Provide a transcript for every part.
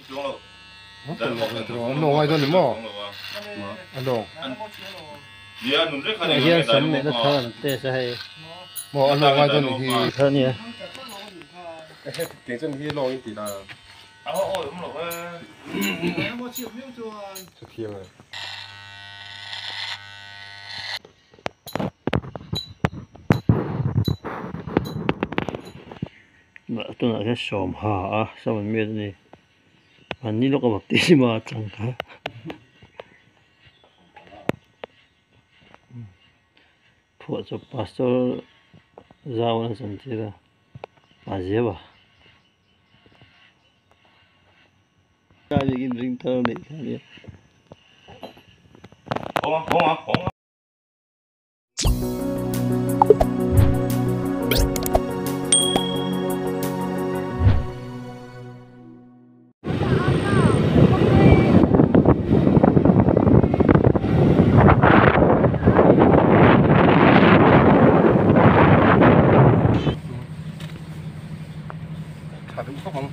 Lawng ai dawn ni maw? A lawng. Tah hian sam neihna thar an test a hei. Maw a lawng ai dawn ni hi. Thar ania. Kei chuan hi lawng in tih dan. Chuthiang e. Tunah hian sawm ha a sam an met a ni mahni lawk a baptisma a chang kha. Phuahchawp pastor zau an chan tir a pa zeu a. Ring thar a neih kha a nia. Tha duh khawp ang.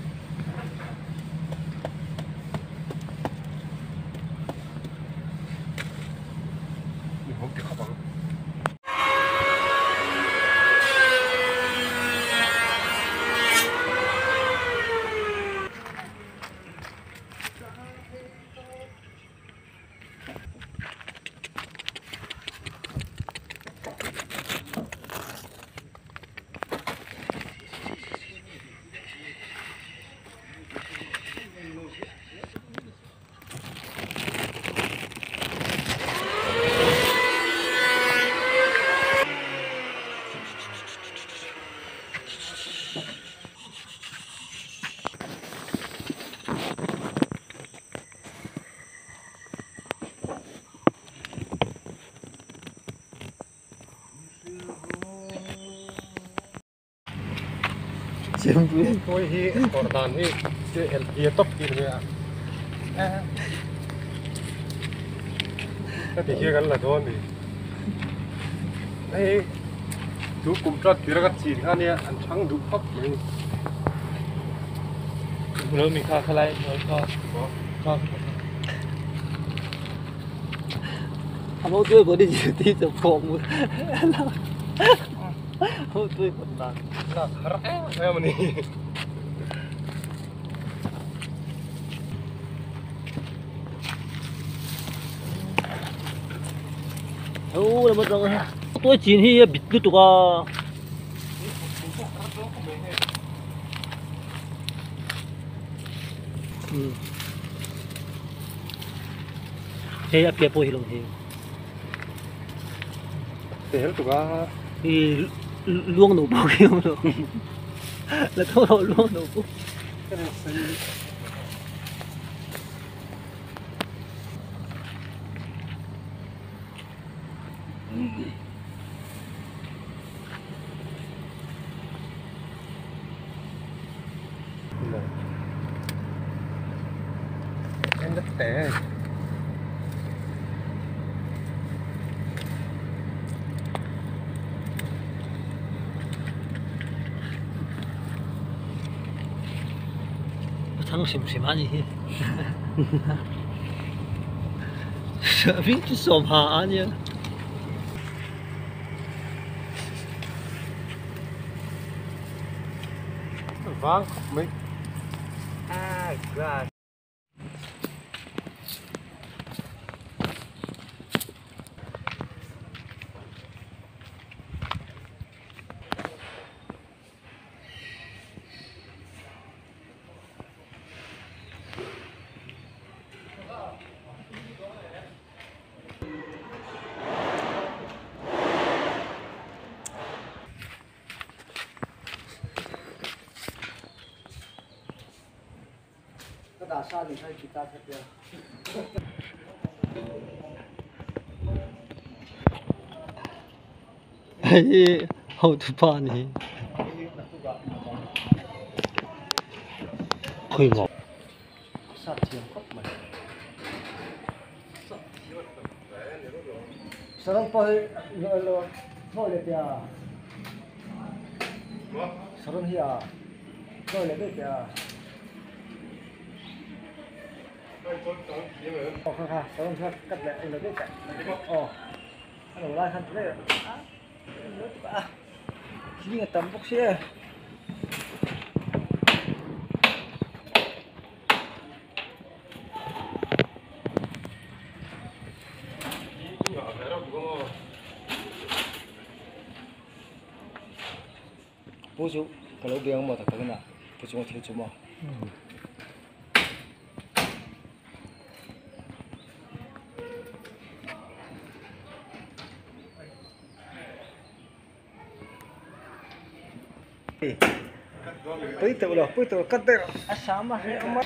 Tôi hi tawrh dan hi hi top ti mai a ka ti hian kan la dawn ni hei chu kum tat tir a ka chin kha nia an chhang duh khawp mai ni kha khalai kha kha a tôi có đi đi chụp phòng tôi còn làm là khá em mà nè ô là mất rồi tôi chín hi bịt cái tụ à hei a pia pawh hi lo hei te hel tuk a hi luang no pawh khi awm lo la tho lo luang no pawh em rất té. Thang sim sim ani hi. Ving chu sawm ha ania. Vang khawp mai. Ah, God. Hei ho tu pa ni. Khui maw. Sarang pa lo lo lo le tia. Sarang hi a lo le be tia. Pu chu ka lo biang maw tak takin a pu chunga thil chu maw. Pui teuh lo pui teuh lo cut daih rawh a sam a hre awm a.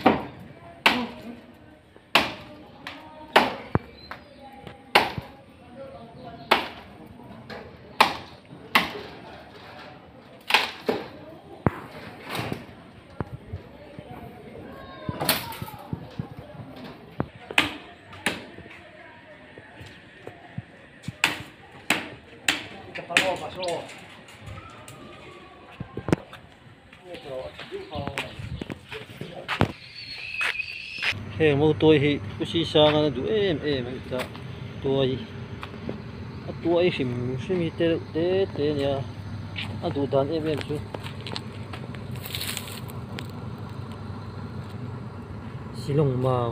Heng motor hi pu si sang a duh em em a ni ta tuai a tuai hrim hrim hi te reuh te te a nia a duh dan em em chu shillong mau.